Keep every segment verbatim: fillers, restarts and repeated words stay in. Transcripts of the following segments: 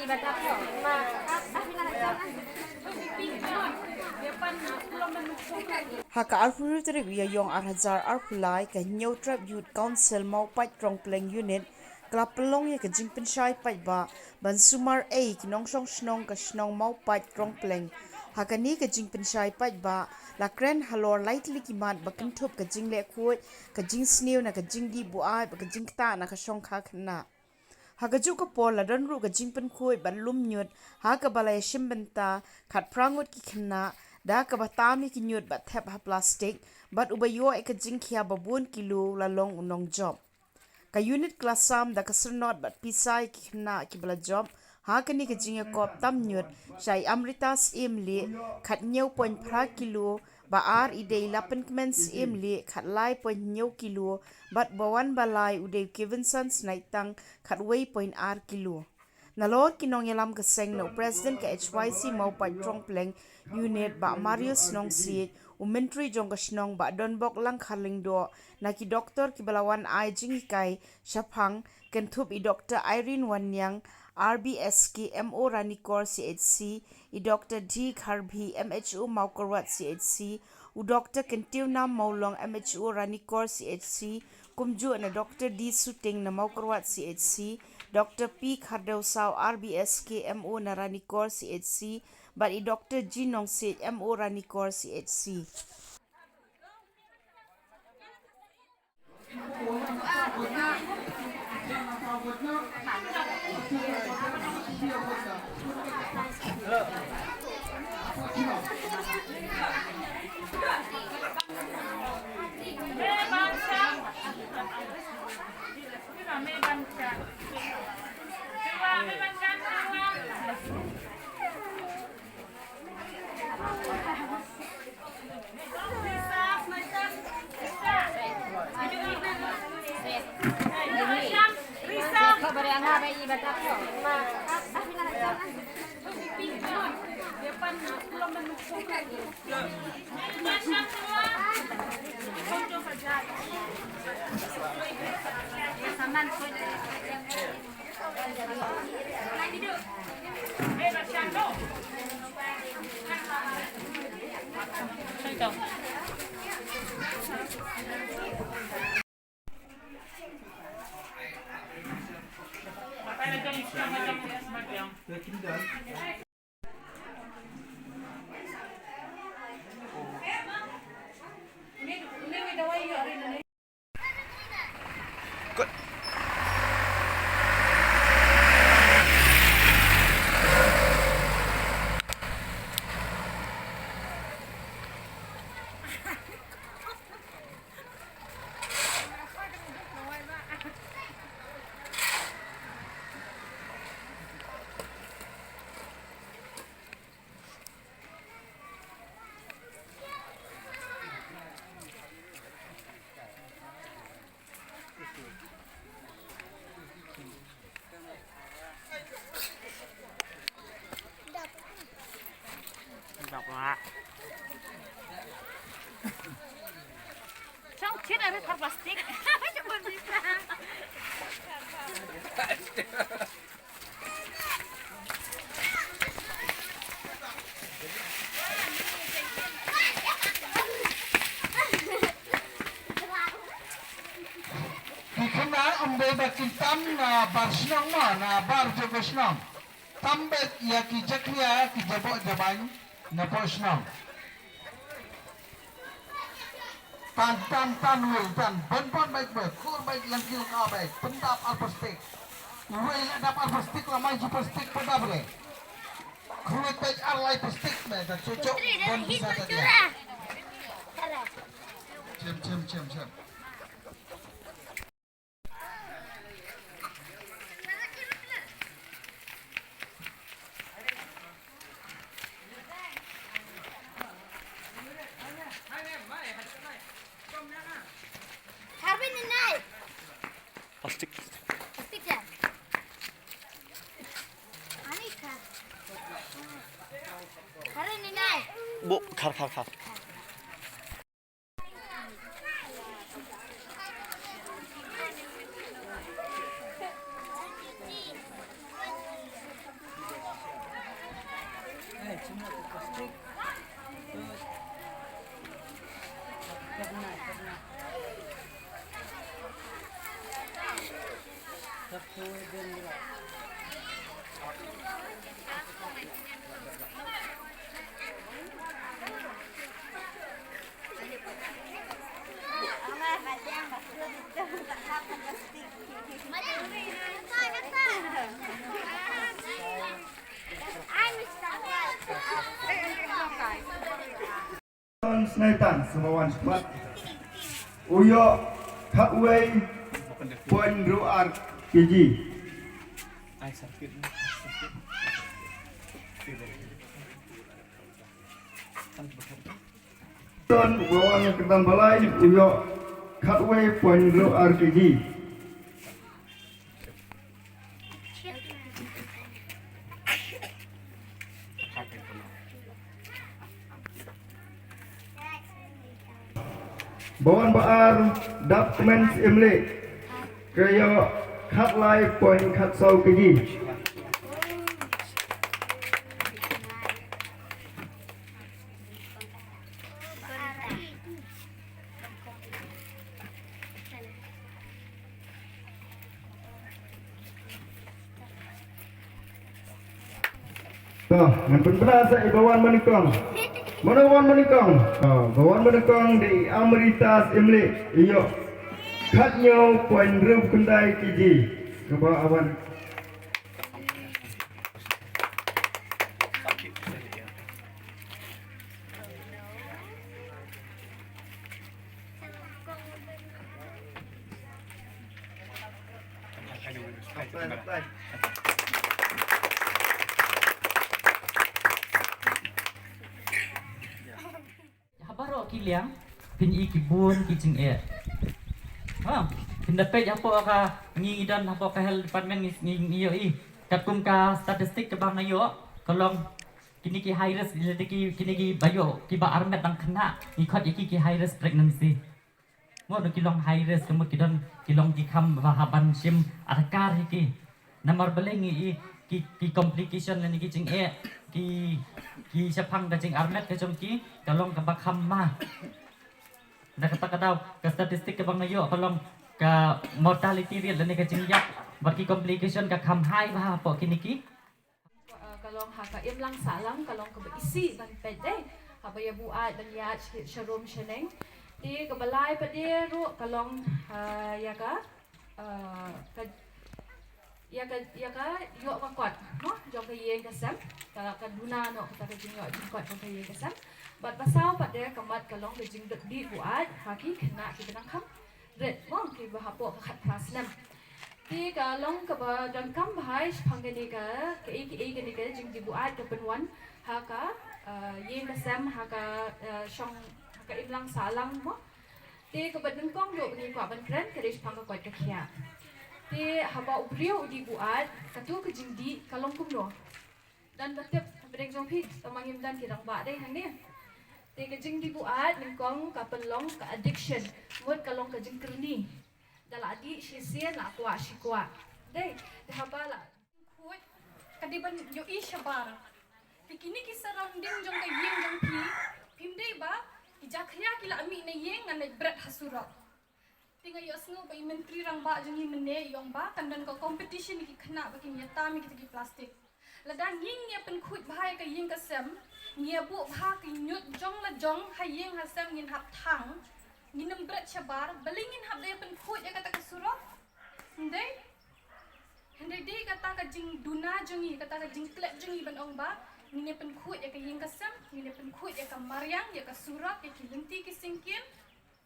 Ha ka arphew hynriew tarik u Ïaïong ar hajar arphew lai, ka Hynñiewtrep Youth Council Mawpait Rongpleng Unit ka la pynlong ïa ka jingpynshai paidbah ban sumar ei ki nongshong shnong ka shnong Mawpait Rongpleng. Ha kane ka jingpynshai paidbah la kren halor lai tylli ki mat ba kynthup ka jingleh khuid, ka jingsniew na ka jingdih buaid bad ka jingktah na ka shongkha khynnah. Ha kajuh ka por la don ruh ka jingpynkhuid bad lum ñiut ha kaba la ïashim bynta khatphra ngut ki khynnah da kaba tam ïa ki ñiut bad thep ha plastik bad uba ïoh ïa ka jingkhia ba bun kilo la long u nongjop. Ka unit ka la sam da ka syrnod bad pisa ïa ki khynnah kiba la jop ha kane ka jingïakop tam ñiut sha i Amrita Syiemlieh, khathynñiew point phra kilo, ba ar i dei i Lapynkmen Syiemlieh, khatlai point hynñiew kilo, bad ba wan ba lai u dei u Kevinson Snaitang, khatwei point ar kilo. Nalor ki nongïalam ka seng na u President ka H Y C Mawpait Rongpleng Unit Bah Marius Nongsiej, u Myntri jong ka shnong Bah Donbok Langkhar Lyngdoh, na ki doktor kiba la wan ai jinghikai shaphang, kynthup i Doktor Irene Wanniang, R B S K M O Ranikor C H C, i Doktor D Kharbhi, M H O Mawkyrwat C H C, u Doktor Kyntiewnam Mawlong, M H O Ranikor C H C, kumjuh na Doktor D Suting na Mawkyrwat C H C, Doktor P Khardewsaw, R B S K M O na Ranikor C H C, bad i Doktor G Nongsiej, M O Ranikor C H C. Chong chit are thar plastic. Ki khynnah ym dei ba kin tam na bar shnong mo, na bar jong ka shnong. Tam beit ïa ki jakhlia ki jaboh jabain na poh shnong. Tan tan tan, wil tan, ban ban beit beit, khur beit, lang ki lang ka beit, pyndap ar plastik. Wil la dap ar plastik, la mai ji plastik pyndap re. Khur beit ar lai plastik me, da chocho ban bisa ta dia. Chem chem chem chem. Plastik. Plastik ya? Ani khar. Khar ini nai. Bu, khar, khar, khar. Ton Snaitan, Sabawan Spot. U ïoh khatwei point hynriew ar kg. Ton Bawan Kyrdan Balai, u ïoh khatwei point hynriew ar kg. Bawan ba ar, Dap Kmen Syiemlieh, ka ïoh khatlai point khatsaw kg. To, ngan pynbna sa i Bawan Manyngkong. Mano Bawan Manyngkong? To, Bawan Manyngkong dei i Amrita Syiemlieh, i ïoh khathynñiew point hynriew khyndai kg. Kaba awan Ha baroh ki liang phin i ki bun ki jingeh. Ha, phin da peit hapoh ka, ngi don hapoh ka health department ngi, ngi, ngi ïohi. Katkum ka statistic kaba nga ïoh, ka long kine ki high risk, lada ki, kine kiba ïoh, kiba armet dang khynnah, ngi khot ïa ki ki high risk pregnancy. Mut ki long high risk, mut ki don, ki long ki kham ba hap ban shim adkar hi ki. Namar balei ngi i ki, ki complication lane ki jingeh, ki, ki shaphang ka jingarmet ka jong ki, ka long kaba kham ma. Na kata ka daw, ka statistic kaba nga ïoh, ka long ka mortality rate lane ka jingïap bad ki complication ka kham high bha hapoh kine ki. Uh, ka long ha ka imlang sahlang, ka long kaba isih ban peit dei. Haba ïa buaid ban ïaid sha, sha rum sha neng. Te kaba lai pat de ruh ka long, uh, ïa ka, uh, ka, ïa ka, ïa ka ïoh ka kot, no? Jong ka ïing ka sem, ka, ka duna noh kata ka jingïoh jingkot jong ka ïing ka sem. Bad ba saw pat de ka mat ka long ka jingdih buaid ha ki khynnah kiba dang kham rit, mo, kiba hapoh ka khatphra snem. Te ka long kaba donkam bha shaphang kane ka, kaei kaei kane ka jingdih buaid ka pynwan ha ka, eh, ïing ka sem, ha ka, eh, shong, ha ka imlang sahlang, mo. Te kaba nyngkong ruh ba ngi kwah ban kren ka dei shaphang ka koit ka khiah. Te haba u briew u dih buaid, kato ka jingdih ka long kumno? Don ba tip hapdeng jong phi, tangba ngim don ki rangbah dei hangne. Te ka jingdih buaid nyngkong ka pynlong ka addiction, mut ka long ka jingkyrni. Da la dih shisien la kwah shi kwah. Dei, te haba la khuid ka dei ban ïohi shabar. Te kine ki surrounding jong ka ïing jong phi, phim dei ba ki jakhlia ki la mih na ïing ngan leit bret ha surok. Te nga ïohsngew ba i Myntri Rangbah jong ngi mynne i ong ba kan don ka competition ïa ki khynnah ba kin ïatam ïa kita ki plastik. Lada ngi ngi ïa pynkhuid bha ïa ka ïing ka sem, ngi ïa buh bha ki ñiut jong la jong ha ïing ha sem ngin hap thang, ngin ym bret shabar, balei ngin hap da ïa pynkhuid ïa kata ka surok? Ym dei? Hynrei dei kata ka jingduna jong ngi, kata ka jingklet jong ngi ban ong ba ngin ïa pynkhuid ïa ka ïing ka sem, ngin ïa pynkhuid ïa ka mariang, ïa ka surok, ïa ki lynti ki syngkien.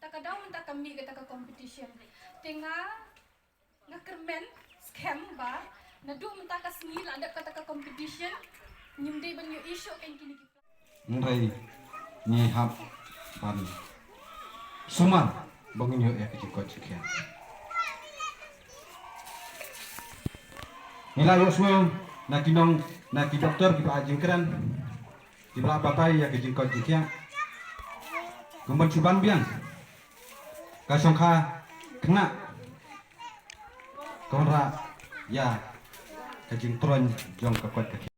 Ta ka daw mynta ka mih kata ka competition. Te nga, nga kyrmen skhem ba naduh mynta ka sngi la dep kata ka competition, ngim dei ban ïohi shuh kein kine ki. Hynrei ngi hap ban sumar ba ngin ïoh ïa ka jingkoit jingkhiah. Ngi la ïohsngew na ki nong, na ki doktor kiba ai jingkren, kiba la batai ïa ka jingkoit jingkhiah. Kumban shu ban biang ka shongkha khynnah ka wanrah ïa ka jingtroiñ jong ka koit ka khiah.